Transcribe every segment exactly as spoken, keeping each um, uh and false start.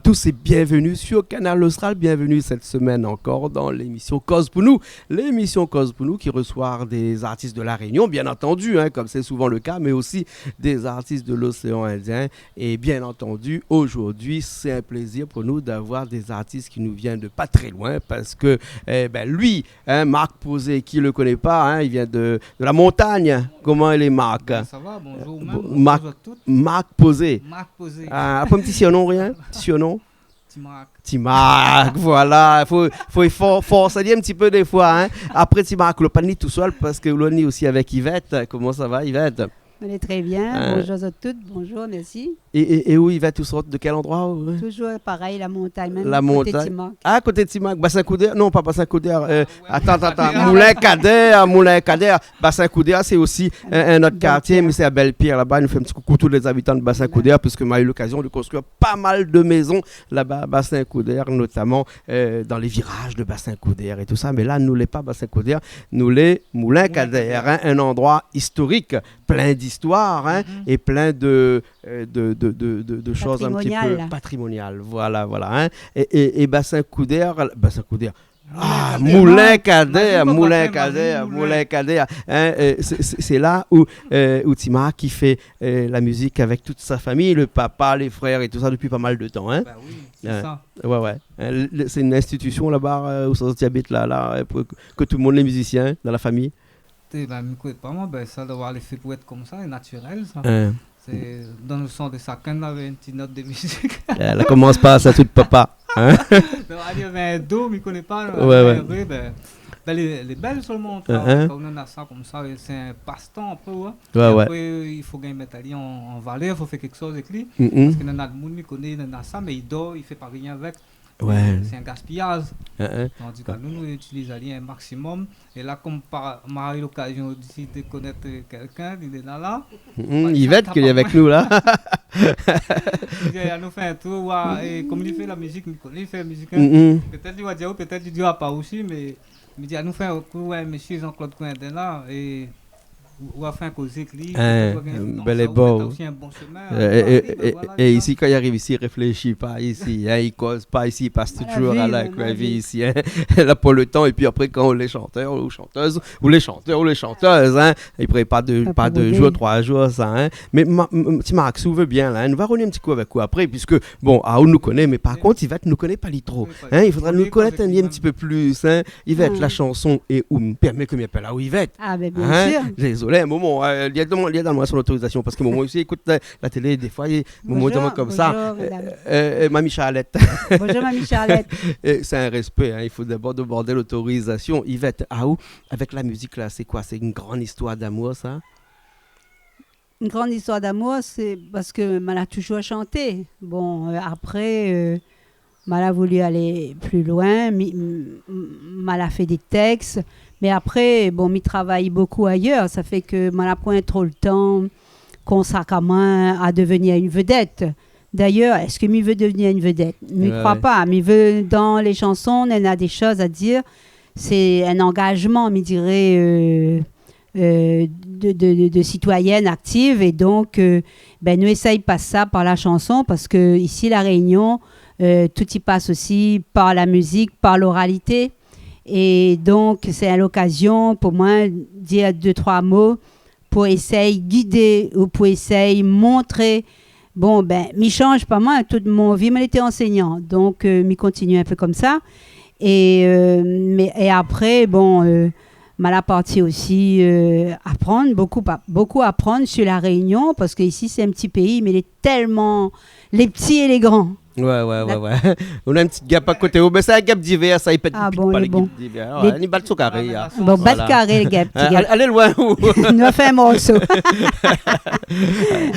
tous et bienvenue sur Kanal Austral. Bienvenue cette semaine encore dans l'émission Koz pou nou. L'émission Koz pou nou qui reçoit des artistes de La Réunion, bien entendu, hein, comme c'est souvent le cas, mais aussi des artistes de l'océan Indien. Et bien entendu, aujourd'hui, c'est un plaisir pour nous d'avoir des artistes qui nous viennent de pas très loin parce que, eh ben, lui, hein, Marc Posé, qui le connaît pas, hein, il vient de, de la montagne. Comment il est, Marc ? Ben, ça va, bonjour, euh, même, bo-, bonjour Marc, à toutes. Marc Posé. Marc Posé. Ah, apré in ti surnom, rien ? Ti surnom ? Ti Marc. Ti Marc, voilà. Faut, faut, faut forcer un petit peu des fois, hein. Après, Ti Marc, lo pa ni tout seul parce que lo ni aussi avec Yvette. Comment ça va, Yvette ? Alé, très bien. Euh. Bonjour à toutes. Bonjour, merci. Et, et, et où, Yvette, ou sort de quel endroit, ou ? Toujours pareil, la montagne, même côté Ti Marc. La montagne. Ah, côté Ti Marc, Bassin Couderc. Non, pas Bassin Couderc. Euh, attends, attends, attends. Moulin Kader, Moulin Kader. Bassin Couderc, c'est aussi un, un autre quartier, mais c'est à Belle-Pierre, là-bas. Nou fé in ti coucou tous les habitants de Bassin Couderc, parce que ma eu l'occasion de construire pas mal de maisons là-bas, à Bassin Couderc, notamment, euh, dans les virages de Bassin Couderc et tout ça. Mais là, nou lé pa Bassin Couderc, nou lé Moulin Kader, hein, un endroit historique, plein d'histoire, hein, et plein de, euh, de, de, de, de, de choses un petit peu patrimoniales. Voilà, voilà, hein. Et, et, et Bassin Couderc, Bassin Couderc, ah, Moulin Kader, Moulin Kader, Moulin Kader, hein, euh, c'est, c'est, c'est là où, euh, où Ti Marc i fé, euh, la musique avec toute sa famille, le papa, les frères et tout ça depuis pas mal de temps, hein. Bah oui, c'est ça. Ouais, ouais. Hein, le, le, c'est une institution là-bas, euh, où ça, tu habites là, là, euh, pour que, que tout le monde, les musiciens, dans la famille. Té, ben, mi koné pa, moin, ben, sa doi èt fé pou èt konmsa, é natirèl, sa. Hein. Sé dan lo san de shakinn, navé in ti not de mizik. Eh, la komans pa sa tout, papa. Hein ? Non, alé, ben, do, mi koné pa, ouais, ouais. Apré, ben, ben, lé, lé bèl solman, kan, kan ou néna sa konmsa, sé in pastan in pé, ouais. Ouais, ouais. Apré, i fo gingn mèt ali an, an valèr, fo fé kékshoz avèk li. Parske néna d'moun, mi koné, néna sa, mé i dor, i fé pa rien avèk. Ouais. Sé in gaspiyaz. Hein, hein. Tandi ke nou, nou itiliz ali in maksimòm. É la, kom par, ma u lokazion osi de konèt, euh, kèlkin, li lé la, la. Yvette, ki lé avèk nou, la. Li di, anou fé in tour, ouais, é kom li fé la mizik, mi koné li fé la mizik, hein. Pétèt li va dir, pétèt li dira pa osi, mé mi di, anou fé in kou, ouais, mésyé Jean-Claude Coindin la, é ou, ou va fé in kozé èk li, pétèt ou va gingn finans, bèl é sa, ou mèt osi in bon shemin, euh, é, é, é, é isi, kan i ariv isi, i réfléshi pa isi, hein, i koz pa isi, i pas toujour a la, la vi isi, hein. La pou lo tan, épi apré, kan ou lé shantèr ou shantèz, ou lé shantèr ou lé shantèz, hein, i pran pa dé, pa dé jour, troi jour, sa, hein. Mé ma, m-, m-, Ti Marc, si ou vé bien, la, hein, nou va rovnir in ti kou avèk ou apré, puiske, bon, aou nou koné, mé par kont, Yvette nou koné pa li tro, hein, i fodra nou konèt ali in ti pé plis, hein. Yvette, la shanson é ou, mi pèrmé ke mi apèl aou Yvette. Ah, ben, bien sûr. Dézolé, in moman, euh, li la domann, li la domann amoin son otorizasion, parske moman osi i ékout la, la télé, défoi, é moman i domann konmsa. Bonjour, madame. Euh, euh, euh, Mamie Charlette. Bonjour, Mamie Charlette. É sé in rèspé, hein, i fo dabor domann lotorizasion. Yvette, aou, avèk la mizik la, sé koi ? Sé in gran istoir d'amour, sa ? In gran istoir d'amour, sé parske ma la toujour shanté. Bon, euh, apré, euh, ma la voulu alé pli loin, mi, m-, m-, ma la fé dé tèks. Mé apré, bon, mi travay bokou ayèr, sa fé ke ma la poin tro lo tan konsakré amoin a devenir in vedèt. D'ayèr, èske mi vé devenir in vedèt ? Mi kroi pa. Mi vé, dan lé shanson, néna dé shoz a dir. Sé in angajman, mi diré, euh, euh, de, de, de, de sitoiyèn aktiv. É donk, euh, ben, nou éséy pas sa par la shanson, parske isi, La Rényon, euh, tout i pas osi par la mizik, par loralité. É donk, sé in lokazion pou moin dir dé, troi mo pou éséy gidé ou pou éséy montré. Bon, ben, mi shanj pa, moin, tout mon vi, moin lété ansényan. Donk, euh, mi kontinié in pé konmsa. É, euh, mé, é apré, bon, euh, ma la parti osi, euh, aprann, bokou pa, bokou aprann su La Rényon, parske isi, sé in ti péi, mé lé tèlman, lé pti é lé gran. Ouais, ouais, ouais, ouais. Ou na in ti gèp a koté ou, mé sé in gèp divèr, sa, i pèt, i pik pa lé gèp divèr. Ah bon, lé bon. Ouais, ni bat sou karé, hein. Bon, bat karé, lé gèp, ti gèp. Alé, alé loin, ou. Nou fé in morso.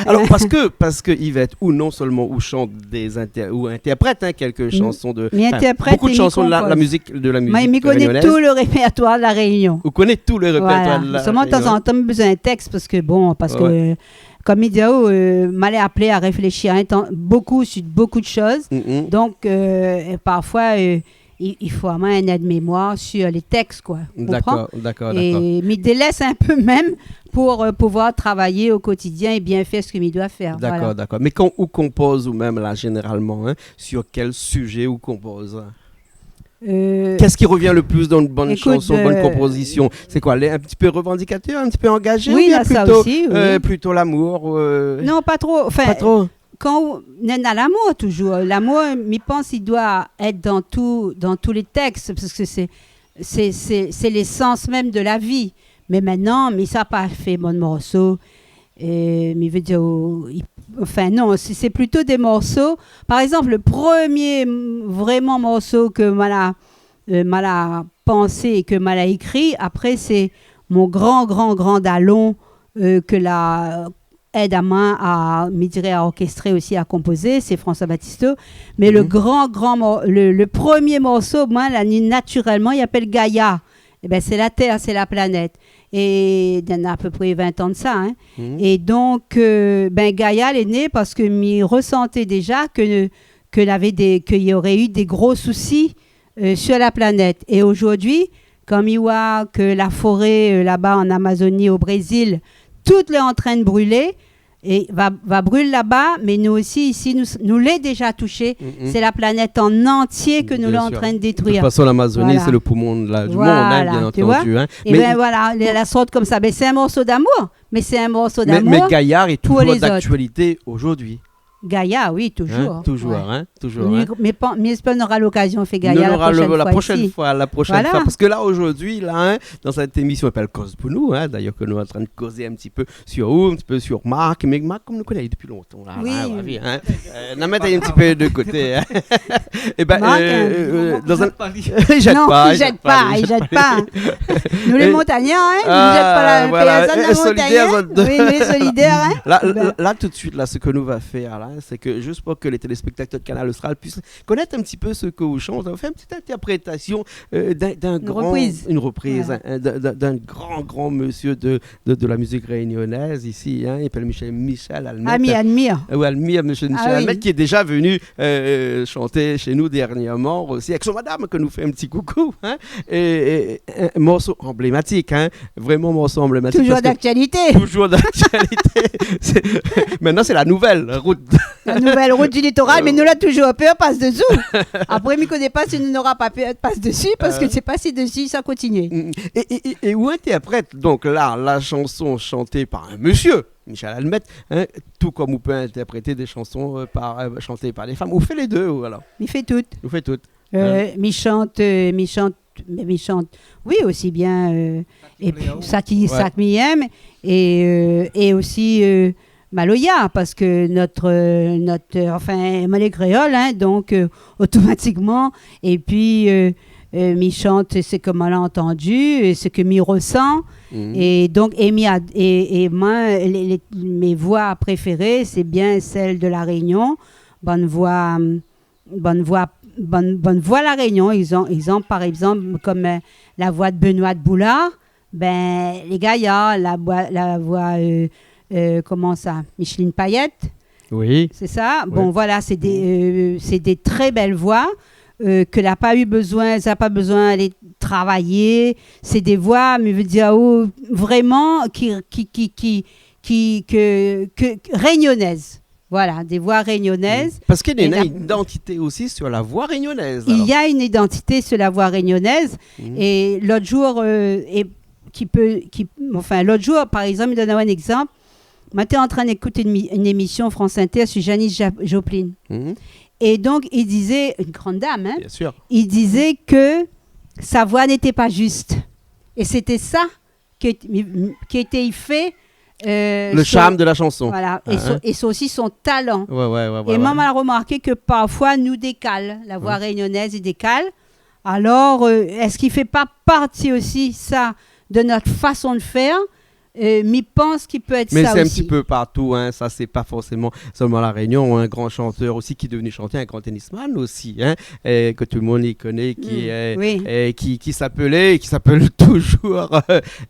Alor, parske, parske Yvette, ou non solman ou shant dé intèr-, ou intèrprèt, hein, kèlk shanson de, enfin, bokou de shanson de la, la mizik, de la mizik rényonèz. Mé mi koné tout lo répèrtoir de La Rényon. Ou koné tout lo répèrtoir de La Rényon. Voilà. Solman, tazantan, mi bezoin in tèks parske, bon, parske, euh, Kom mi di aou, euh, ma lé aplé a réfléshi in tan, bokou, su bokou de shoz. Donk, euh, parfoi, euh, i, i fo amoin in èd-mémoir sur les textes, quoi. Konpran ? D'accord, d'accord, d'accord. É mi délès in pé mèm pou, euh, pouvoir travay o kotidien é bien fèr sak mi doi fèr. Voilà. D'accord, d'accord. Mé kan ou konpoz ou mèm la, zénéralman, hein, sur quel sujet ou konpoz ? Euh, Qu'est-ce qui revient le plus dans une bonne chanson, bonne composition ? Écoute, euh, C'est quoi, les, un petit peu revendicateur, un petit peu engagé, ou bien plutôt, euh, plutôt l'amour, euh, Non, pa tro. Enfin, pa tro. Kan ou, néna lamour toujour. Lamour, mi pans, i doi èt dan tout, dan tout lé tèks, parske sé, sé, sé, sé lésans mèm de la vi. Mé mintnan, mi sa pa fé bann morso, euh, mi vé dir, ou, i, anfin, non, sé, sé plito dé morso. Par égzanp, le promié, mm, vréman morso ke moin la, euh, moin la pansé é ke moin la ékri, apré, sé mon gran, gran, gran dalon, euh, ke la èd amoin a, mi diré, a orkéstré osi, a konpozé, sé François Battisto. Mé le gran, gran mor-, le, le promié morso, moin la ni natirèlman, i apèl Gaïa. Ébin, sé la Tèr, sé la planèt. É néna apépré vin tan de sa, hein. É donk, euh, bin, Gaïa lé né parske mi resanté déja ke, ke lavé dé, ke i noré u dé gro sousi euh, sur la planèt. É ojourdui, kan mi oi ke la foré, euh, laba an Amazoni, o Brézil, tout lé antrin de brilé, é va, va bril laba, mé nou osi, isi, nou, nou lé déja toushé. Sé la planèt an antié ke nou lé antrin de détrui. Bien sûr. De toute façon, l'Amazonie, c'est le poumon de la, du monde, hein, bien entendu, hein. Voilà, tu vois. Mé ébin voilà, la, la sort konmsa. Mé sé in morso d'amour. Mé sé in morso d'amour pou lé zot. Mais Gaïa est toujours d'actualité aujourd'hui. Gaïa, oui, toujour. Hein, toujour, hein, toujour, hein. Mé, mé pa, mé j'espère nou nora lokazion fé Gaïa la proshèn foi isi. Nou nora le, la proshèn foi, la proshèn foi. Voilà. Parske la, ojourdui, la, hein, dan sèt émision, i apèl Koz pou nou, hein, d'ayèr ke nou lé antrin de kozé in ti pé sur ou, in ti pé sur Marc, mé Marc, konm nou koné dopi lontan, la, oui, la, oui, hein. Euh, nou mèt in ti pé de koté, hein. Ébin, Marc, euh, euh, dan in, i zèt pa, i zèt pa, i zèt pa. Non, i zèt pa, i zèt pa. Nou lé montagnar, hein, nou zèt pa la, voilà, pèrsone la montagn. Solidèr, zot dé. Oui, nou lé solidèr, hein. La, la, la, tout de suite, la, sak nou va fèr, la, sé ke, zis pou ke lé téléspèktatèr de Kanal Austral puisse connaître un petit peu ce que vous chantez, on va faire une petite interprétation, euh, d'un, d'un grand, une reprise, hein, d'un, d'un, d'un grand, grand monsieur de, de, de la musique réunionnaise ici, hein, i apèl Michel, Michel Admette. Ah, mi admir. Euh, ouais, Admette, monsieur Michel Admette, qui est déjà venu, euh, chanter chez nous dernièrement aussi, avec son madame, ke nou fé in ti coucou, hein, et, et un morceau emblématique, hein, Vréman, morso anblématik. Toujour d'aktialité. Toujour d'aktialité. Sé, mintnan, sé la nouvèl rout. La nouvèl rout du litoral, mé nou la toujour pèr pas désou. Apré, mi koné pa si nou nora pa pèr pas dési, parske sé pa si dési sa kontinié. Mm. É, é, é, é ou intèrprèt, donk la, la shanson shanté par in mésyé, Michel Admette, hein, tout konm ou pé intèrprété dé shanson, euh, par, euh, shanté par dé fanm. Ou fé lé dé, ou alor ? Mi fé tout. Ou fé tout. Euh, hein ? Mi shant, euh, mi shant, mé mi shant, oui, osi bien, euh, épi sak i, sak mi èm, é, euh, é osi, euh, maloya, parske nout, euh, nout, euh, anfin, moin lé kréol, hein, donk, euh, otomatikman, épi, euh, euh, mi shant sak moin la antandu, é sak mi resan, é donk, é mi ad-, é, é moin, lé, lé, mé voi préféré, sé bien sèl de La Rényon, bann voi, hum, bann voi, bann, bann voi La Rényon, égzanp, égzanp, par égzanp, konm, euh, la voi de Benoîte Boulard, bin, lé gayar, la voi, la voi, euh, euh, koman sa, Micheline Payet. Oui. Sé sa. Oui. Bon, voilà, sé dé, euh, sé dé tré bèl voi, euh, ke la pa u bezoin, sa pa bezoin alé travayé. Sé dé voi, mé vé dir, oh, vréman, ki, ki, ke, ke, rényonèz. Voilà, dé voi rényonèz. Mm. Parske néna in idantité osi sur la voi rényonèz, alor. Il y a une identité sur la voix réunionnaise. Mm. É lot jour, euh, é ki pé, ki, anfin, lot jour, par égzanp, mi donn aou in égzanp. Moin té antrin d'ékout in mi-, in émisyon France Inter sur Janis Ja-, Joplin. Mm. É donk, i dizé, in gran dam, hein, bien sûr, i dizé ke sa voi n'était pas juste. É sété sa, ke, ki té i fé, euh, le charme de la chanson. Voilà, é son, é son, osi son talan. Ouais, ouais, ouais. É moin, moin la remarké ke parfoi nou dékal, la voi rényonèz i dékal. Alor, euh, èske i fé pa parti osi sa de nout fason de fèr, Euh, mi pans ki pé èt sa osi. Mé sé in ti pé partou, hein, sa sé pa forséman solman La Rényon, in gran shantèr osi ki lé devni shantèr, in gran tennisman osi, hein, é ke tout le moun i koné, ki, mm, euh, oui, euh, ki, ki s'apelé, ki s'apèl touzour,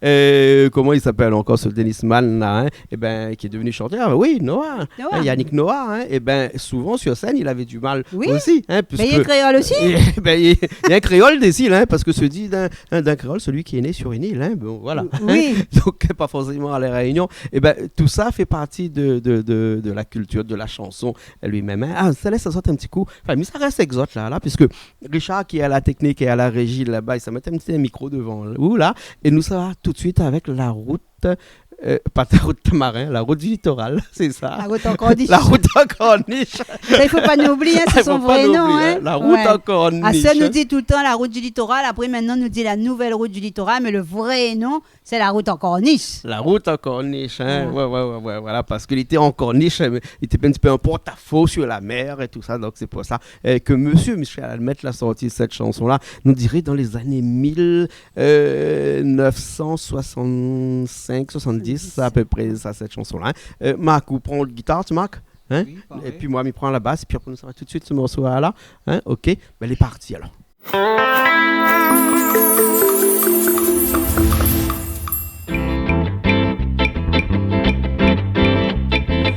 euh, koman i s'apèl ankor se tennisman la, hein, é bin, ki lé devni shantèr, oui, Noah, Noah. Hein, Yannick Noah, hein, é bin, souvan sur sèn, li lavé du mal, oui, osi, hein, puisque, bin, li lé kréol osi. É bin, li, li lé kréol dési, hein, parske se di d'in, hein, d'in kréol, celui qui est né sur une île, hein, bon, voilà. Oui. Donc, pa forséman a La Rényon. É bin, tout sa i fé parti de, de, de, de la kiltir, de la shanson li-mèm, hein. Ah, sa lès azot in ti kou. Anfin, mi sa rès èk zot la, la, puisque Richard, ki lé a la teknik é a la réji laba, li sa mèt in ti mikro dovan ou la, é nou sava tout de suit avèk La Rout, euh, pa La Rout Tamarin, La Rout du Litoral, sé sa. La Rout an Kornish. La Rout an Kornish. Sa, i fo pa nou oublié, hein, sé son vré non, hein. Sa, i fo pa nou oublié, hein. La Rout an Kornish, hein. Ouais. Ah, sa, nou di toultan La Rout du Litoral, apré, mintnan, nou di La Nouvèl Rout du Litoral, mé le vré non, sé La Rout an Kornish. La Rout an Kornish, hein. Voilà. Ouais, ouais, ouais, ouais, voilà, parske li té an kornish, hein, mé li té in ti pé an port-à-faux sur la mer é tout sa, donk sé pou sa, euh, ke mésyé Michel Admette la sorti sèt shanson-la, nou diré dan lé zané mil, euh, nèf san soisant-sink, soisant-dis, soisant-dis, a pé pré sa, sèt shanson-la, hein. Euh, Marc, ou pran out gitar, ti Marc, hein ? Oui, parèy. Épi moin, mi pran la bas, épi apré, nou sava tout de suit se morso-la, hein ? Ok, bin, lé parti, alor.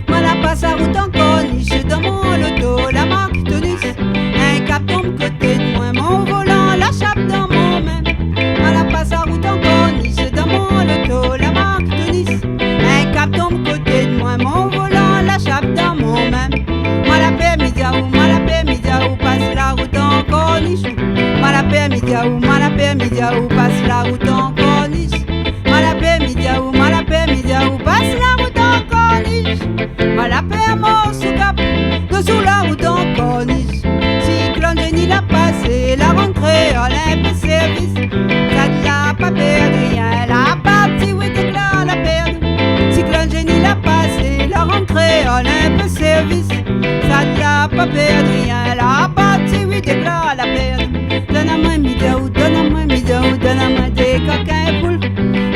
Moin la pas la rout an kornish, dan mon loto la mark Tonus. In kab tonm koté d'moin, mon volan la shap dan mon min. Moin la pas la rout an kornish, dan mon loto la mark Tonus. In kab tonm koté d'moin, mon volan la shap dan mon min. Moin la pèr mi di aou, moin la pèr mi di aou, pas la rout an kornish. Moin la pèr mi di aou, moin la pèr mi di aou, pas la rout an kornish. Moin la pèr mi di aou, moin la pèr mi di aou, pas la rout an kornish. Moin la pèr mor sou kap, dosou la rout an kornish. Siklone Jenny la pasé, la rann kréol in pé sèrvis. Sa la pa pèrd rien, la parti, oui, déklar la pèrd. Siklone Jenny la pasé, la rann kréol in pé sèrvis. Sa la pa pèrd rien, la parti, oui, déklar la pèrd. Donn amoin mi di aou, donn amoin mi di aou, donn amoin dé kok in poul.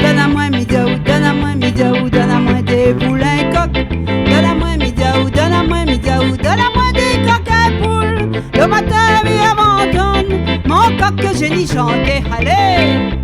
Donn amoin mi di aou, donn amoin mi di aou, donn amoin dé poul in kok. Donn amoin mi di aou, donn amoin mi di aou, donn amoin dé kok in poul. Lo matin mi amantonn mon kok ke Jenny shanté, alé.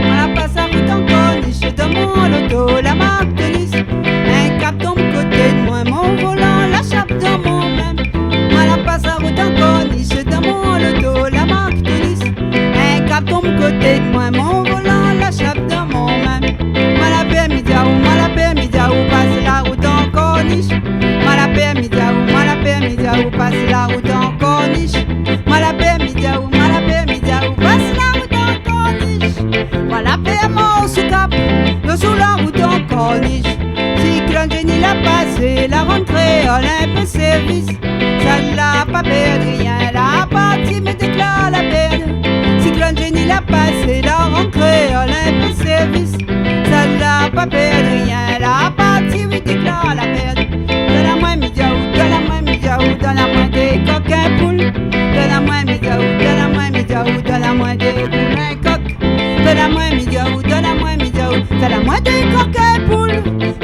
Moin la pas la rout an kornish, dan mon loto la mark Tonus. In kab tonm koté d'moin, mon volan la shap dan mon min. Moin la pas la rout an kornish, dan mon loto la mark Tonus. In kab tonm koté d'moin, mon volan la shap dan mon min. Moin la pèr mi di aou, moin la pèr mi di aou, pas la rout an kornish. Moin la pèr mi di aou, moin la pèr mi di aou, pas la rout an kornish. Moin la pèr mi di aou, moin la pèr mi di aou, pas la rout an kornish. Moin la pèr mor sou kap, dosou la rout an kornish. Siklone Jenny la pasé, la rann kréol in pé sèrvis. Sa la pa pèrd rien, la parti, mé déklar la pèrd. Siklone Jenny la pasé, la rann kréol in pé sèrvis. Sa la pa pèrd rien, la parti, oui, déklar la pèrd. Donn amoin mi di aou, donn amoin mi di aou, donn amoin dé kok in poul. Donn amoin mi di aou, donn amoin mi di aou, donn amoin dé poul in kok. Donn amoin mi di aou, donn amoin mi di aou, donn amoin dé kok in poul.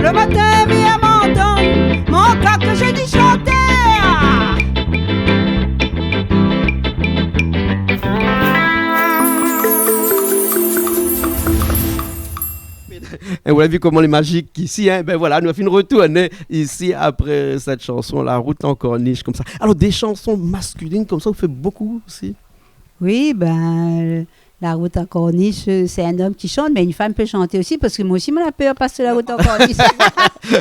Lo matin mi amantonn mon kok ke Jenny shanté. É ou la vi koman lé mazik isi, hein ? Bin voilà, nou la fine retourné isi apré sèt shanson, La Rout an Kornish, konmsa. Alor, dé shanson maskiline konmsa, ou fé bokou osi ? Oui, bin, euh, La Rout an Kornish, euh, sé in nonm ki shant, mé in fanm pé shanté osi, parske moin osi, moin la pèr pas la rout an kornish.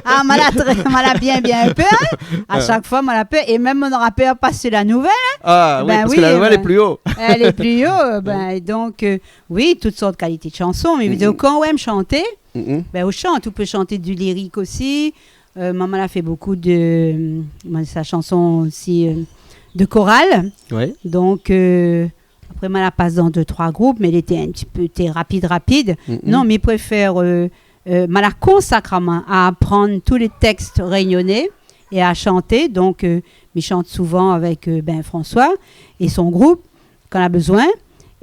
Ah, moin la tré-, moin la bien, bien pèr, hein. A shak foi, moin la pèr, é mèm moin nora pèr pas la nouvèl, hein. Ah oui, parske la nouvèl lé pli o. Bin oui, euh, èl lé pli o, euh, bin, é donk, euh, oui, tout sort kalité de shanson, mé évidaman, kan ou èm shanté, bin, ou shant, ou pé shanté du lirik osi. Euh, moin la fé bokou de, euh, moin, sa shanson osi, euh, de koral. Ouais. Donk, euh, Apré, ma la pas dan dé, troi group, mé lété in ti pé, té rapid, rapid. Mhm. Non, mi préfèr, euh, euh, ma la konsakré amoin a aprann tout lé tèks rényoné é a shanté. Donk, euh, mi shant souvan avèk, euh, ben, François é son group, kan la bezoin.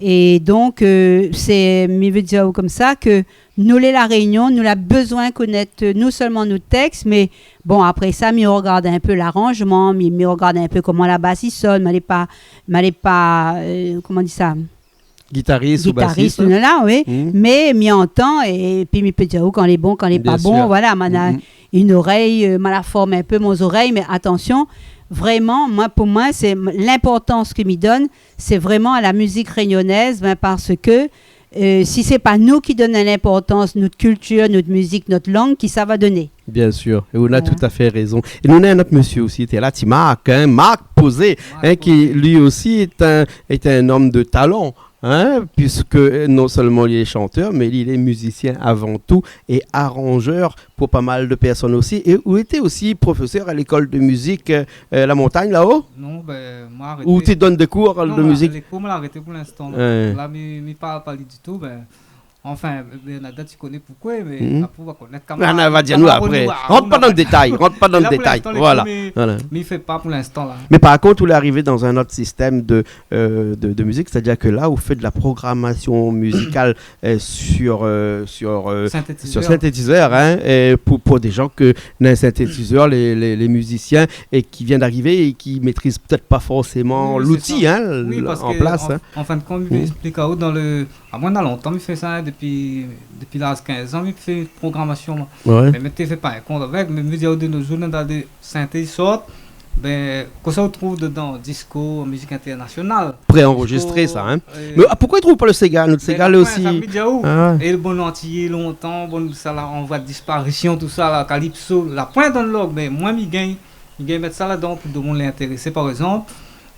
É donk, euh, sé, mi vé dir aou konmsa ke nou lé La Rényon, nou la bezoin konèt, euh, non sèlman nout tèks, mé bon, apré sa, mi rogard in pé laranjman, mi, mi rogard in pé koman la bas i sone, ma lé pa, ma lé pa, euh, koman di sa ? Gitaris ou basis, gitaris, hein ? Non, la, oui. Mhm. Mé mi antan, é, é pi mi pé dir aou kan lé bon, kan lé pa bon, voilà, ma na in orèy, euh, ma la form in pé mon zorèy, mé atansion, vréman, moin, pou moin, sé m-, linportans ke mi donn, sé vréman a la mizik rényonèz, ben, parske, euh, si sé pa nou ki donn linportans nout kiltir, nout mizik, nout lang, kisa va doné ? Bien sûr, é ou na tout à fait raison. É nou na in ot mésyé osi, té la, ti Marc, hein, Marc Posé, hein, qui lui aussi est un, est un homme de talent, hein, puisque non seulement il est chanteur, mais il est musicien avant tout et arrangeur pour pas mal de personnes aussi. Et ou été aussi professeur à l'école de musique, euh, euh, La Montagne, là-haut ? Non, ben, moin la arété. Ou té donn dé kour de mizik ? Non, ben, lé kour, moin la arété pou linstan, la. Ouais. La, mi, mi parl pa li ditou, ben, anfin, Bernadette, ti koné poukoué, mé apré, ou va konèt kan mèm. Ah, non, va dir anou apré. Rant pa dan détay, rant pa dan détay. Voilà. Voilà. Mé i fé pa pou linstan, la. Mais par contre, ou lé arivé dans un autre système de, euh, de, de musique, c'est-à-dire que là, ou fé de la programmation musicale, euh, sur, euh, sur, euh, sur synthétiseur, hein, et pour, pour des gens que, un synthétiseur, les, les, les musiciens, et qui viennent d'arriver et qui maîtrisent peut-être pas forcément l'outil, hein, en place, hein. Oui, oui, sé sa. Oui, parske an, an fin de kont, mi ésplik aou dan le, Ah, moin, na lontan, mi fé sa, hein, dépi, dépi laz kinz an, mi fé programasion, moin. Ouais. Mé, mé té fé pa in kont avèk, mé mi di aou, de nos jours, na dé synthé i sort, ben, kosa ou trouv dedan, disco, mizik internasional. Préenregistré, sa, hein. Disco, euh, mé, ah, poukoué i trouv pa le séga ? Nout séga, la, li osi. Mé la poin, sa, mi di aou, hein, é le bon antiyé, lontan, bon, sa la, an voi de disparision, tousa la, calypso, la poin dan log, mé moin, mi gingn Mi gingn mèt sa ladan pou demoun lé intérésé, par égzanp.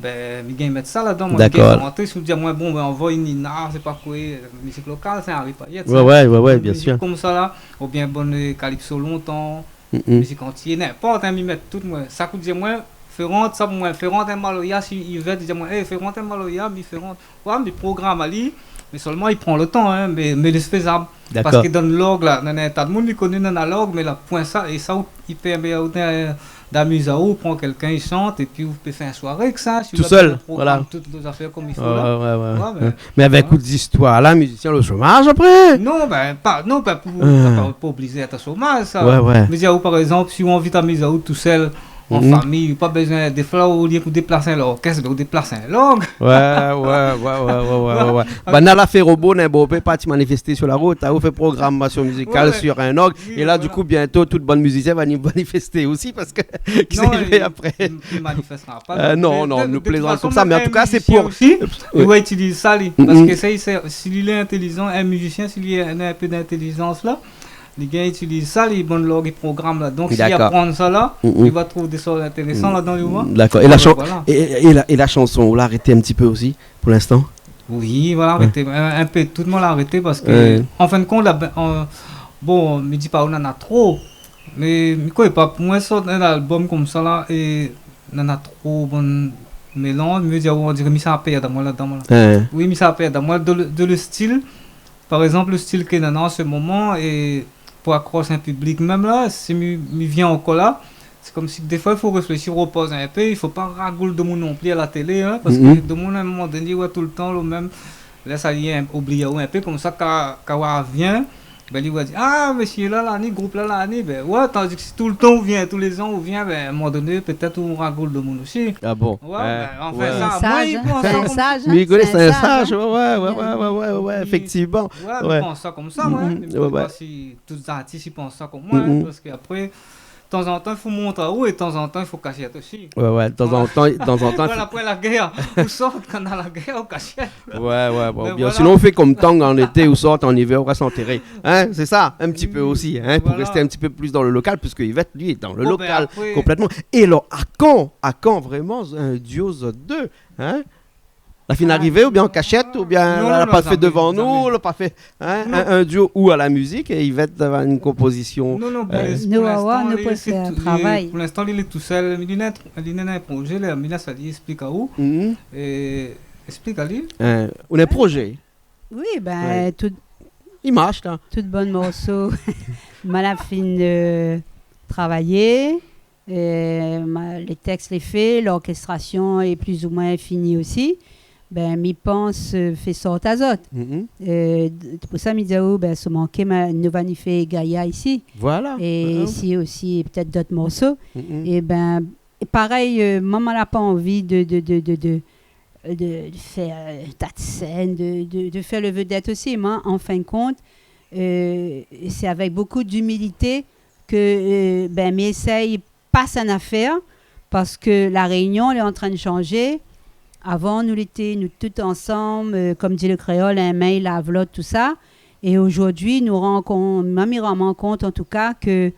Ben, mi gingn mèt sa ladan, moin, mi gingn rantré, si ou di amoin, bon, ben, anvoy Nina, sé pa koué, mizik lokal, sé Harry Payet, sa. Ouais, ouais, ouais, ouais, bien sûr. Mizik konmsa la, oubien bon, euh, calypso lontan, mizik antiyé, ninport, hein, mi mèt tout, moin. Sak ou di amoin, fé rant sa pou moin, fé rant in maloya, si Yvette i di amoin, é, fé rant in maloya, mi fé rant. Oué, mi program ali, mé sèlman i pran le tan, hein, mé, mé lé fézab. Dakor. Parske dan log la, nana in ta d'moun i koné dan log, mé la poin sa, é sa ou, i pèrmé aou d'in-, d'amiz aou, pran kèlkin i shant, épi ou pé fé in soiré èk sa, si ou la bien program tout zafèr konm i fo la. Tousèl, voilà. Ouais, ouais, ouais. Mé avèk tout zistoir la, mizisien, le shomaz apré. Non, ben, pa, non, pa pou, pa, pa oblizé èt o shomaz, sa. Ouais, ouais. Mé di aou, par égzanp, si ou anvi amiz aou tousèl, an famiy, ou pa bezoin, défoi, olié ou déplas in lorkès, ben, ou déplas in log. Ouais, ouais, ouais. Banna la fé robo, néna bonpé parti manifesté sur la route, hein, ou fé programasion mizikal sur in log. Oui, voilà. É la, du kou, bientôt, tout bann mizisien va ni-, manifesté osi, parske, kisa i vé apré ? Non, i, i manifestra pa. Euh, non, non, nou plézant konmsa, mé an tou ka, sé pou... Mé de tout fason, mèm in mizisien osi, li va itiliz sa, li. Parske sa, sé, si li lé intélizan, in mizisien, si li néna in pé d'intélizans la, li gingn itiliz sa, li, bann log i program la. Donk, si li aprann sa la, li va trouv dé shoz intérésan ladan, li, ou voi. Dakor. É la shan-, é, é, é la, é la shanson, ou la arété in ti pé osi, pou linstan ? Oui, voilà, arété. In, in pé tout, moin la arété parske, an fin de kont, la, ben, an, bon, mi di pa ou nana tro, mé mi koné pa, pou moin, sort in album konmsa la, é nana tro bann mélanz, mi vé dir, on diré mi sa pèrd amoin ladan, moin la. Oui, mi sa pèrd amoin de le, de le stil. Par égzanp, le stil ke nana an se moman, é pou akros in piblik mèm la, si mi, mi vien ankor la, sé konmsi défoi i fo réfléshi, ropoz in pé, i fo pa ragoul demoun non pli a la télé, hein, parske demoun, a in moman doné, i voi toultan le mèm, la sa i oubli aou in pé, konmsa, kan, kan ou arvien, ben, li va dir, ah, mésyé la la ni, group la la ni, ben, ouais, tandi ke si toultan ou vien, tou lé zan ou vien, ben, a in moman doné, pétèt ou ragoul demoun osi. Ah bon ? Ouais, ben, anfin, sa, moin, mi pans sa konmsa. Sé in saz, hein. Mi koné, sé in saz, hein. Ouais, ouais, éfèktivman. Ouais, mi pans sa konmsa, moin, mé mi koné pa si tout zartis i pans sa konm moin, hein, parske apré, tanzantan, i fo mont aou é tanzantan, i fo kashèt osi. Ouais, ouais, tanzantan, tanzantan, i fo... Voilà, pou la gèr. Ou sort kan na la gèr, ou kashèt. Ouais, ouais, bon, bien. Mé voilà. Sinon, ou fé konm Tanguy, an été, ou sort, an ivèr, ou rès antéré. Hein, sé sa, in ti pé osi, hein, pou rèsté in ti pé plis dan le lokal, puiske Yvette, li, lé dan le lokal konplètman. Bon, ben, apré... É alor, a kan, a kan vréman in duo zot dé, hein ? La fine arivé, oubien an kashèt, oubien la pa fé devan nou, la pa fé, hein, in, in duo ou a la mizik, é Yvette, sa va in konpozision. Non, non, pou linstan, li lé tousèl, li néna, li néna in projé la, mé la, sa li ésplik aou. É Esplik ali. Euh, ou néna in projé. Oui, ben, tout, tout bann morso, ma la fine, euh, travayé, euh, ma, le tèks lé fé, lorkéstrasion lé pli ou moin fini osi. Ben, mi pans, euh, fé sort azot. Euh, d-, sé pou sa mi di aou, ben, so manké, ma, nou va ni fé Gaya isi. Voilà. É isi osi, é pétèt dot morso. É ben, é parèy, euh, moin, ma la pa anvi de, de, de, de, de, de, de fèr, euh, ta de sèn, de, de, de fèr le vedèt osi. Moin, an fin de kont, euh, sé avèk bokou d'imilité ke, euh, ben, mi éséy pas in afèr, parske La Rényon lé antrin de shanjé. Avan, nou lété, nou tout ansanm, euh, konm di le kréol, in min i lav lot, tousa. É ojourdui, nou rankon-, moin, mi rann amoin kont, an tou ka, ke,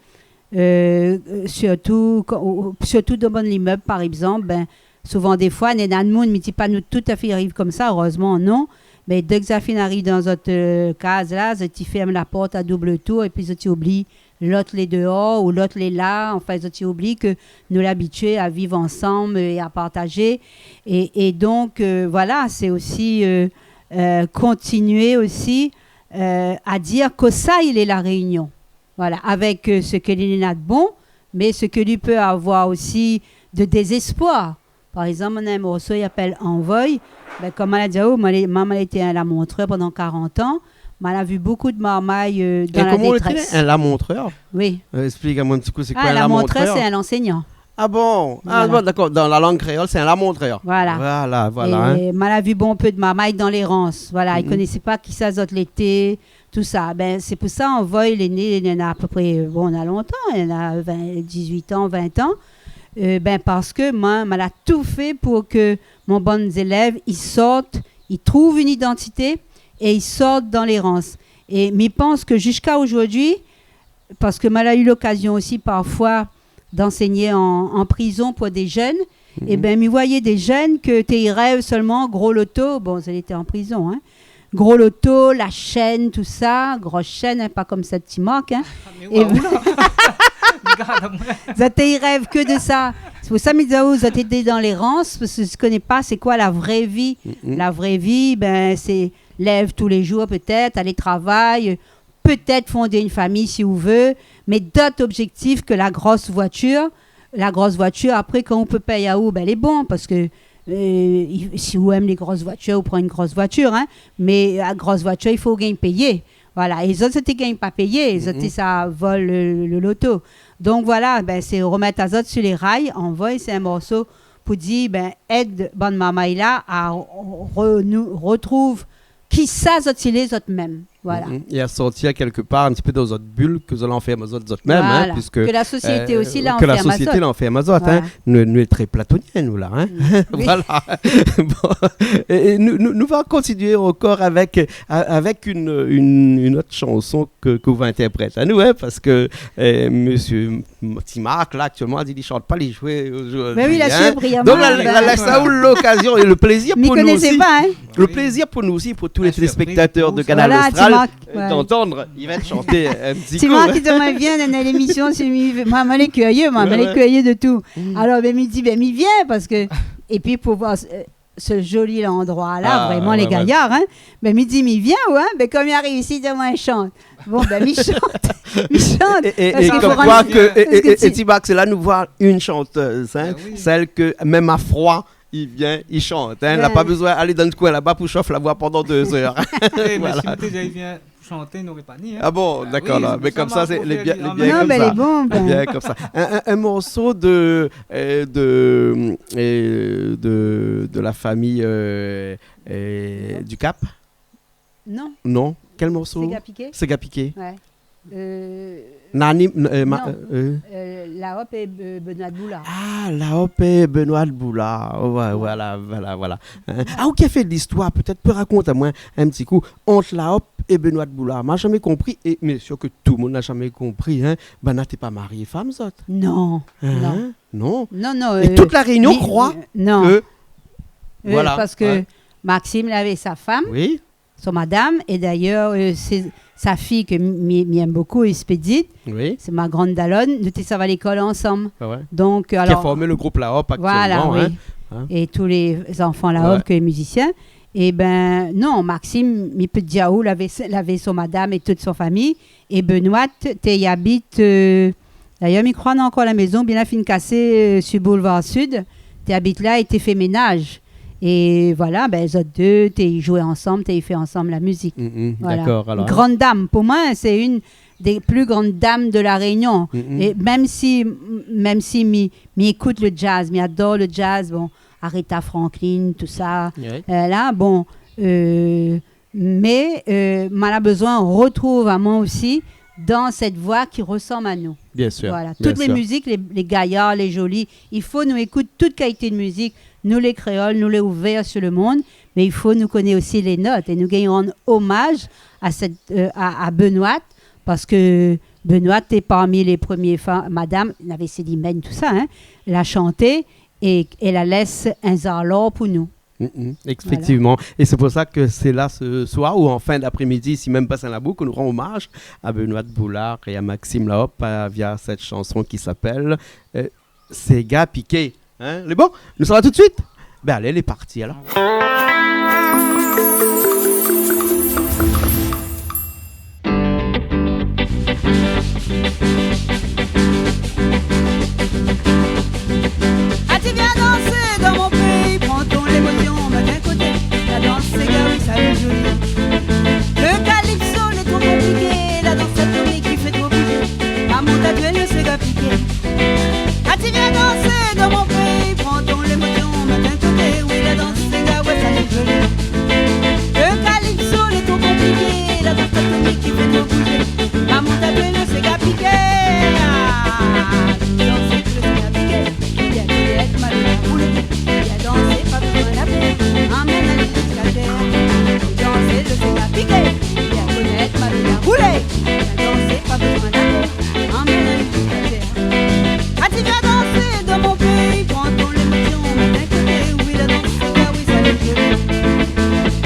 euh, euh, sirtou, kan, ou, ou, sirtou dan bann limèb, par égzanp, ben, souvan défoi, néna demoun, mi di pa nou toutafé i ariv konmsa, erèzman, non. Mé dèk zot la fine ariv dan zot, euh, kaz la, zot i fèrm la port a doub tour, épi zot i oubli lot lé déor ou lot lé la, anfin, zot i oubli ke nou lé abitié a viv ansanm é a partajé. É, é donk, euh, voilà, sé osi, euh, euh, kontinié osi, euh, a dir kosa i lé La Rényon. Voilà, avèk, euh, sak li néna de bon, mé sak li pé avoir osi de dézéspoir. Par égzanp, moin néna in morso i apèl Anvoy. Ben, konm ma la di aou, moin lé, moin, ma lété in lamontrèr pandan karant an. Ma la vi bokou de marmay, euh, dan la détrès. É koman ou lété in lamontrèr ? Oui. Euh, esplik amoin in ti kou, sé koi in lamontrèr ? Ah, lamontrèr, sé in ansègnan. Ah bon ? Ah bon, dakor. Dan la lang kréol, sé in lamontrèr. Voilà. Voilà, voilà, hein. É ma la vi bonpé de marmay dan lérans. Voilà, i koné pa kisa zot lété, tousa. Ben, sé pou sa, Anvoy, lé né, néna apépré, bon, na lontan, néna vin, dizuit an, vin an. Euh, ben, parske moin, ma la tout fé pou ke mon bann zélèv i sort, i trouv in idantité é i sort dan lérans. É mi pans ke ziska ojourdui, parske ma la u lokazion osi parfoi d'ansègné an, an prizon pou dé jenn, é ben, mi voiyé dé jenn ke té i rèv solman gro loto, bon, zot lété an prizon, hein, gro loto, la shèn, tousa, gro shèn, hein, pa konm sa ti Mark, hein. Ah, mé é waouh, la. Gard amoin. Zot té i rèv ke de sa. Sé pou sa mi di aou, zot té dan lérans, parske zot i koné pa sé koi la vré vi. La vré vi, ben, sé lèv tou lé jour pétèt, alé travay, pétèt fondé in famiy si ou vé, mé dot objèktif ke la gro voitir. La gro voitir, apré, kan ou pé pèy aou, ben, lé bon, parske, euh, i, si ou èm lé gro voitir, ou pran in gro voitir, hein, mé la gro voitir, i fo ou gingn péyé. Voilà, é zot, zot té gingn pa péyé, zot té sa vol le, le loto. Donk voilà, ben, sé romèt azot si lé ray, Anvoy, sé in morso pou dir, ben, èd bann marmay la a re-, nou, retrouv kisa zot i lé zot mèm. Voilà. É a sortir kèk par in ti pé dan zot bil ke zot la anfèrm azot, zot mèm, hein, piske, ke la sosiété osi la anfèrm azot. Voilà. Ke la sosiété la anfèrm azot, hein. Voilà. Nou, nou lé trè platonien, nou, la, hein. Oui. Voilà. Bon. É, é nou, nou, nou va kontinié ankor avèk, a-, avèk in, in, in ot shanson ke, ke ou va intèrprèt anou, hein, parske, euh, mésyé M-, ti Mark, la, aktièlman, li di li shant pa, li zoué ojourdui, hein. Mé oui, la, sé briyaman, ben. Donk, la, la, la, sa ou lokazion é le plézir pou nou osi. Mi koné pa, hein. Le plézir pou nou osi, pou tout lé téléspèktatèr de Kanal Austral, euh, d'antann, li vien shanté in ti kou. Bien sir, bonsoir. Ti Mark i di amoin, vien dan lémision, si mi, moin, moin lé kirié, moin, moin lé kirié de tout. Ouais, ouais. Mm. Alor, ben, mi di, ben, mi vien, parske, épi pou voir, euh, se zoli landroi la, vréman, lé gayar, hein. Ah, ouais, ouais. Ben, mi di, mi vien, ouais, ben, konm mi ariv isi, i di amoin, shant. Bon, ben, mi shant, mi shant. É, é, é, parske i fo rann, parske é, é, é, é ti Mark, sé la nou voi in shantèz, hein, sèl ke, mèm a froi, i vien, i shant, hein. Ben. La pa bezoin alé dan in koin laba pou shof la voi pandan dé zèr. Voilà. Eh, mé si nou té i vien shanté, nou noré pa ni, hein. Ah bon, dakor, la. Ah oui, sé pou sa, mé konmsa, sé, lé bien, lé bien konmsa. Non, mé lé bon, ben. Lé bien konmsa. In, in, in morso de, euh, de, euh, de, de la famiy, euh, euh, du Cap. Non. Non. Kèl morso ? Séga Piké. Séga Piké. Ouais. Euh, Nani, euh, ma-, non. Euh, euh, La Hop é, euh, Benoît de Boulard. Ah, La Hop é Benoît de Boulard. Ouais, ouais, voilà, voilà, voilà. Hein ? Ah, ou ki la fé listoir, pétèt, pé rakont amoin in ti kou, ant La Hop é Benoît de Boulard. Ma la zamé konpri, é, mé sir ke tout moun la zamé konpri, hein, banna té pa mari é fam, zot. Non, non. Hein ? Non. Non, non, é, euh, tout La Rényon i kroi, euh, non, ke, euh, voilà, parske, ouais, Maxime lavé sa fam. Oui. Son madam, é dayèr, euh, sé sa fiy ke mi, mi, mi èm bokou, Expédite. Oui. Sé ma grann dalone, nou té sava lékol ansanm. Ah ouais. Donk, euh, alor, ki la formé le group La Hop aktièlman, hein. Voilà, oui. hein. É tout lé zanfan la, ouais, ke mizisien. Ébin, non, Maxime, mi pé dir aou, lavé, lavé son madam é tout son fami. É Benoît té i abit, euh, dayèr, mi kroi, néna ankor la mézon, bien la fine kasé, euh, su Boulevard Sud. Té i abit la é té i fé ménaz. É voilà, bin, zot dé, té i zoué ansanm, té i fé ansanm la mizik. Mm, mm, voilà. Dakor, alor. Une grande dame. Pou moin, sé une des plus grandes dames de La Réunion. Mm, mm. É mèm si, mèm si mi, mi ékout le jazz, mi ador le jazz, bon, Aretha Franklin, tout sa, ouais, euh, la, bon, euh, mé, euh, ma la bezoin retrouv amoin osi dan sèt voi ki resanm anou. Bien sûr, bien sûr. Voilà. Tout lé mizik, lé, lé gayar, lé zoli, i fo nou ékout tout kalité de mizik. Nou lé kréol, nou lé ouvèr su le mond, mé i fo nou koné osi lé not é nou gingn rann omaz a sèt, euh, a, a Benoît, parske Benoît té parmi lé promié fa-, madam, navé Célimène, tout sa, hein, la shanté é, é la lès in zalor pou nou. Mm, mm, voilà. Effectivement. Et c'est pour ça que c'est là ce soir ou en fin d'après-midi, ici même Bassin Labou, que nous rendons hommage à Benoît Boulard et à Maxime Lahope, euh, via cette chanson qui s'appelle, euh, Séga Piké. Hein, lé bon ? Nou sava tout de suite ? Bin alé, lé parti alor. Ah, ti vien dansé dan mon péi, pran ton lémosion, mèt in koté. La dans séga, oui, sa lé zoli. Le calypso lé tro konpliké, la dans atomik i fé tro bouzé. Amont a toi le séga piké. Ah, ti vien dansé dan mon péi, pran ton lémosion, mèt in koté, oui, la dans séga, ouais, sa lé zoli. Le calypso lé tro konpliké, la dans atomik i fé tro bouzé. Amont a toi le séga piké. Ah, dans le séga piké. Bien, bien, mal, mal, bien dansé, pa bezoin la pèr. Amèn ali ziska tèr. Dansé, le séga piké. Bien konèt, mal, mal, bien dansé, pa bezoin la pèr. Amèn ali ziska tèr. Ah, ti vien dansé dan mon péi, pran ton lémosion, mèt in koté, oui, la dans séga, oui, sa lé zoli.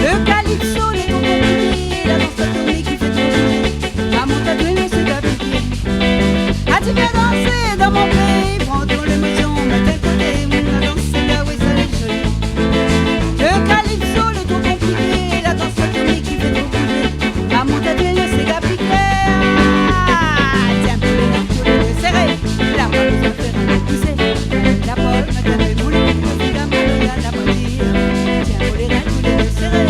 Le calypso lé tro konpliké, la dans atomik i fé tro bouzé. Amont a toi le séga piké. Ah, ti vien dansé dan mon péi, pran ton lémosion, mèt in koté, oui, la dans séga, oui, sa lé zoli. Le calypso lé tro konpliké, la dans atomik i fé tro bouzé. Amont a toi le séga piké. Tiens, pou lé rin, pou lé séré, la pa bezoin fé rin pousé. La pol, mèt in pé moulé, séga maloya, la pa dir. Tiens, pou lé rin, pou lé séré,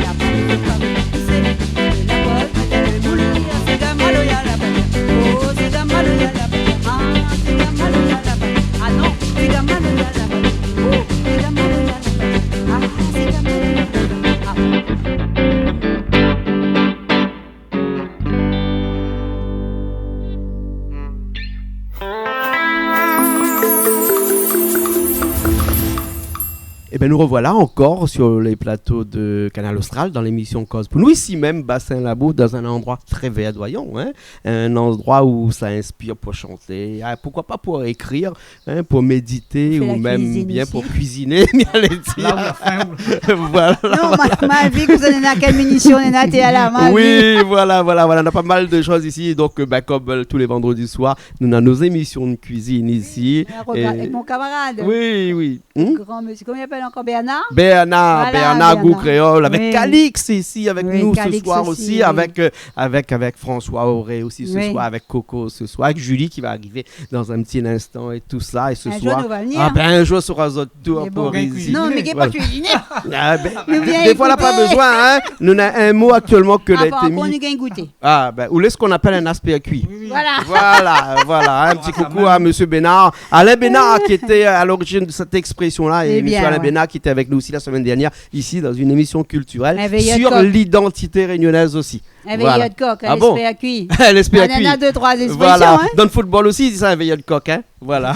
la pa bezoin fé rin pousé. La pol, mèt in pé moulé, séga maloya, la pa dir. Oh, séga maloya, la pa dir. Ah, séga maloya, la pa dir. Ah non, séga maloya, la pa dir. Oh, séga maloya, la pa dir. Ah, séga maloya, la pa dir. Ah. Eh ben, nous revoilà encore sur les plateaux de Kanal Austral dans l'émission Koz pou nou, ici même, Bassin Labou, dans un endroit très verdoyant, hein, un endroit où ça inspire pour chanter, ah, pourquoi pas pour écrire, hein, pour méditer ou même bien pour cuisiner, mi alé dir. Voilà. Non, ma, ma vi ke zot néna kèl émisyon, néna té a la ma vi. Oui, voilà, voilà, voilà. On a pas mal de choses ici. Donc, euh, ben, comme, euh, tous les vendredis soirs, nous avons nos émissions de cuisine ici. Oui, avec mon camarade. Oui, oui. Hmm ? Grand monsieur, comment il appelle encore, Bernard ? Bernard, voilà, Bernard Goût Créole, avec Calix ici, avec nous ce soir aussi, avec, euh, avec, avec François Auré aussi ce soir, avec Coco ce soir, avec Julie qui va arriver dans un petit instant et tout ça. Et ce soir, nou va vni. Ah ben, un jour sera zot tour pour ici. Non, mé gingn pa kuiziné. Ah ben, des fois, la pa bezoin, hein. Nou néna un mot actuellement ke la été mis. Ankor nou gingn gouté. Ah ben, ou lé ce qu'on appelle un aspérkui. Voilà. Voilà, voilà, un petit coucou à monsieur Bénard. Alain Bénard, qui était à l'origine de cette expression-là, et monsieur Alain Bénard, qui était avec nous aussi la semaine dernière, ici, dans une émission culturelle sur l'identité réunionnaise aussi. Un veilleur de coq, un aspérkui. Ah bon ? Un aspérkui. Ah, néna dé, troi ékspresion, hein. Voilà. Dans le football aussi, i di sa, un veilleur de coq, hein. Voilà.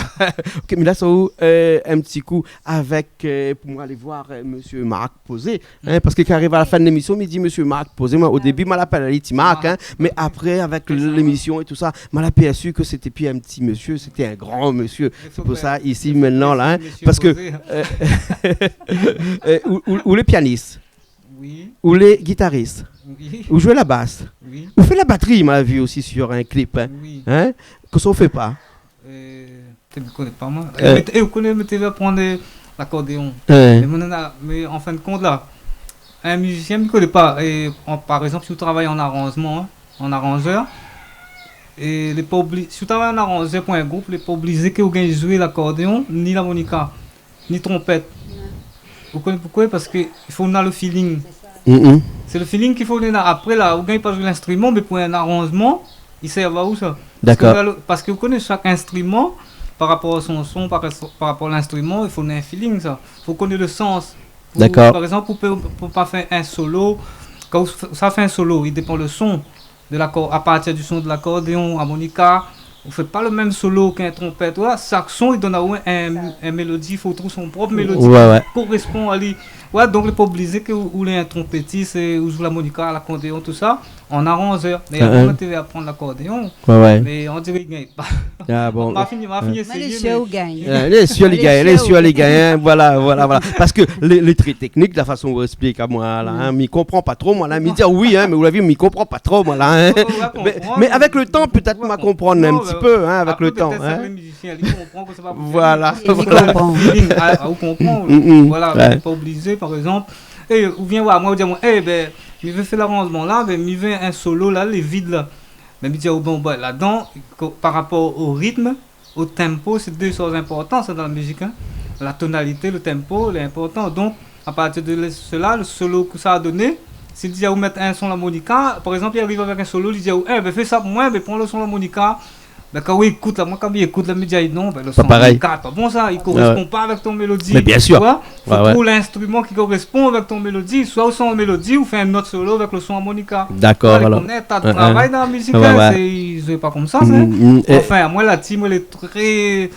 Ok, mé la, sa, euh, un petit coup avec, euh, pou moin alé voir, euh, monsieur Marc Posé, hein, parske kan ariv a la fin de l'émission, mi di, monsieur Marc Posé, moin, au début, moin la apèl ali Ti Marc, hein, mé apré, avec l'émission et tout ça, moin la apèrsu ke sété pi un petit monsieur, c'était un grand monsieur. C'est pour ça, ici, maintenant, là, hein, parce que, euh, euh, ou, ou, ou lé pianis. Oui. Ou lé gitaris. Oui. Ou zoué la bas. Oui. Ou fé la batri, ma vi osi sur un clip, hein. Oui. Hein ? Kosa ou fé pa ? Euh, té mi koné pa, moin. Euh. É, é ou koné, mi té va pran, euh, lakordéon. Ouais. Mé mon nana, mé an fin de kont la, in mizisien, mi koné pa, é an, par égzanp, si ou travay an aranzman, in, an aranzèr, é lé pa obli-, si ou travay an aranzèr pou in group, lé pa oblizé ke ou gingn zoué lakordéon, ni larmonika, ni tronpèt. Ouais. Ou koné poukosa ? Parske i fo ou néna le feeling. Mm, mm. Sé le feeling ki fo ou néna. Apré la, ou gingn pa zoué linstriman, mé pou in aranzman, i sèrv aou sa. Dakor. Parske ou néna le, parske ou koné shak instriman, par rapor a son son, par, par rapor a linstriman, i fo ou néna in feeling sa. Fo ou koné le sans. Pou, dakor, par égzanp, pou, pou, pou pa fé in solo, kan ou f-, sa fé in solo, i dépan le son de lakor-, a partir du son de lakordéon, armonika, ou fé pa le mèm solo k'in tronpèt. Voilà, shak son, i donn aou in, in mélodi, fo ou trouv son prop mélodi, ouais, ouais, ki korespon ali. Ouais, donk, lé pa oblizé ke ou, ou lé in tronpétis é ou zoué larmonika, lakordéon, tousa, an aranzèr. Mé, hein, avan, hein, moin té vé aprann lakordéon, ouais, ouais, mé on diré i gingn pa. Ah bon. Ma fini, ma fini, ouais, éséyé, mé lé sir ou gingn. Ouais, lé sir li gingn, lé sir li gingn, hein. Voilà, voilà, voilà. Parske lé, lé tré teknik, la fason ou ésplik amoin la, hein. Mm. Mi konpran pa tro, moin la, mi di, ah oui, hein, mé ou la vi, mi konpran pa tro, moin la, hein. Ou va konprann. Mé, mé avèk le tan, pétèt, ou va konprann in ti pé, hein, avèk le tan, hein. Apré, pétèt, sèrtin mizisien, li konpran ke sé pa pou li. Voilà. Li konpran. Feeling, ah, ah, ou konpran. Mm, mm. Voilà, ouais, pa oblizé, par égzanp. É ou vien oir amoin, ou di amoin, eh ben, mi vé fé laranzman la, ben, mi vé in solo la, lé vid la. Mé mi di, oh, bon, ben, ladan, ko-, par rapor o ritm, o tempo, sé dé shoz inportan, sa, dan la mizik, hein. La tonalité, le tempo, lé inportan. Donk, a partir de le, sela, le solo ke sa va doné, si li di aou mèt in son larmonika, par égzanp, li ariv avèk in solo, li di aou, eh ben, fé sa pou moin, ben, pran le son larmonika. Ben, kan ou ékout la, moin, kan mi ékout la, mi di, ah non, ben, le son larmonika, pa parèy, pa bon sa, i korespon pa avèk ton mélodi. Ouais, ouais. Mé bien sir. Tu vois ? Ouais, ouais. Fo trouv linstriman ki korespon avèk ton mélodi. Soi ou son mélodi, ou fé in not solo avèk le son armonika. Dakor, voilà. Voilà, koné, ta de travay dan la mizik, hein, ouais, ouais, sé, i zoué pa konmsa, mm, mm, é anfin, amoin, la team, lé tré,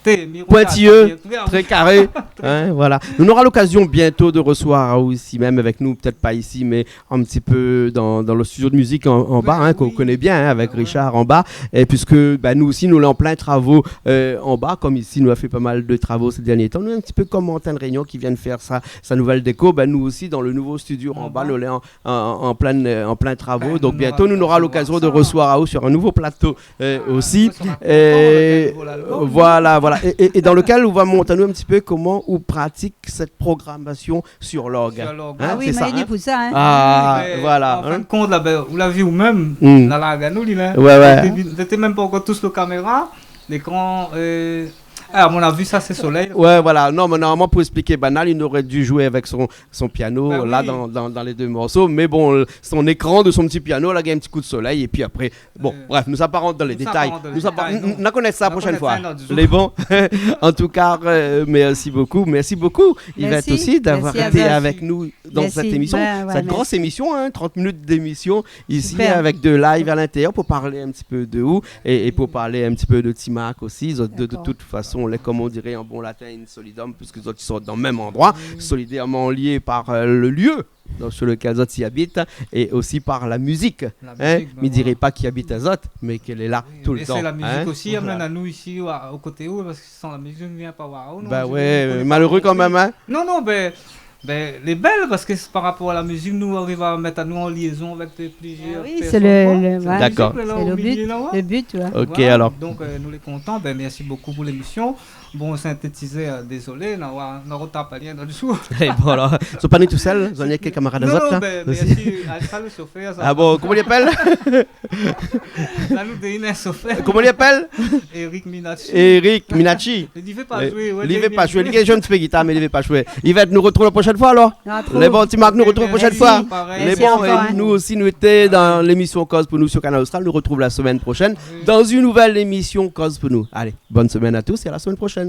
té, mi rogard pointilleux, sa bien, tré karé, hein, voilà. Nou nora lokazion bientôt de resevoir aou isi mèm avèk nou, pétèt pa isi, mé in ti pé dan, dan le studio de mizik an, anba, hein, ke ou koné bien, hein, avèk Richard anba. É puiske, ben, nou osi, nou lé an plin travo, euh, anba, kom isi, nou la fé pa mal de travo sé dernié tan. Nou, in ti pé kom Antenne Réunion ki vien fé sa, sa nouvèl déko, ben, nou osi, dan le nouvo studio anba, nou lé an, an, an plin, euh, an plin travo. Donk, bientôt, nou nora lokazion de resevoir aou sur in nouvo plato, euh, osi. Ah, nou sera kontan, avèk in nouvo album. Voilà, voilà. É, é, é dan lekèl ou va mont anou in ti pé koman ou pratik sèt programasion sur l'orgue. Sur l'orgue. Hein, ah oui, sé sa, hein ? Mé an fin de kont, la, ben, ou la vi ou mèm, la, la, nou, li, la. Ouais, ouais. Té, té, té mèm pa ankor tous le kaméra, lékran, euh, ah, mon avi, sa, sé solèy. Ouais, voilà. Non, mé normalman, pou ésplik banal, li noré di zoué avèk son, son piano, la, dan, dan, dan lé dé morso. Mé bon, son ékran de son ti piano, la, gingn in ti kou de solèy, épi apré, bon, bref, nou sa pa rant dan lé détay. Nou sa pa rant dan lé détay, non. Nou sa pa, nou, nou va konèt sa la proshèn foi. Nou va konèt sa in ot zour. Lé bon. An tou ka, euh, mèrsi bokou. Mèrsi bokou, Yvette osi, d'avoir été avèk nou dan sèt émision. Mèrsi. Ouais, ouais, mèrsi. Sèt gro émision, hein, trant minit d'émision isi avèk de live à l'intérieur pou parl in ti pé de ou é, é pou parl in ti pé de Timac osi. Zot dé, de tout fason, lé, kom on diré an bon latin, in solidum, puiske zot i sort dan mèm landroi, solidèrman lié par, euh, le lieu, donk, sur lequel zot i abit, é osi par la mizik, hein. La mizik, ben voilà. Mi diré pa ki abit azot, mé ke lé la toultan, hein. Oui, mé sé la mizik osi i amenn anou isi, o, o koté ou, parske san la mizik, nou vien pa oir aou, non ? Bah ouais, maléré kan mèm, hein. Non, non, ben, ben, lé bèl, parske sé par rapor a la mizik, nou ariv a mèt anou an liézon avèk dé, plizièr pèrsone, koi. Ah oui, sé le, le, voilà. Dakor. Sé la, o milié la, ouais. Sé le but, ouais. Voilà. Ok, alor. Donk, euh, nou lé kontan. Ben, mèrsi bokou pou lémision. Bon, sintétizèr, euh, dézolé, na, na, na rotap ali in ot zour. É bon, alor, zot pa ni tousèl, zot ni kèk kamarad azot la osi. Non, non, ben, mèrsi, ah, sa, le shofèr, sa. Ah bon, koman li apèl ? La, nou done in shofèr. Koman li apèl ? Eric Minacci. Eric Minacci. Li vé pa zoué, ouais, li vé pa zoué. Li zoué in ti pé gitar, mé li vé pa zoué. Yvette, nou rotrouv la proshèn foi, alor. Lé bon, Timac, nou rotrouv la proshèn foi. Mèrsi, parèy. Lé bon, é nou osi, nou lété dan lémision Koz pou nou sur Kanal Austral. Nou rotrouv la semèn proshèn dan in nouvèl émision Koz pou nou. Alé. Bonne semaine à tous et à la semaine prochaine.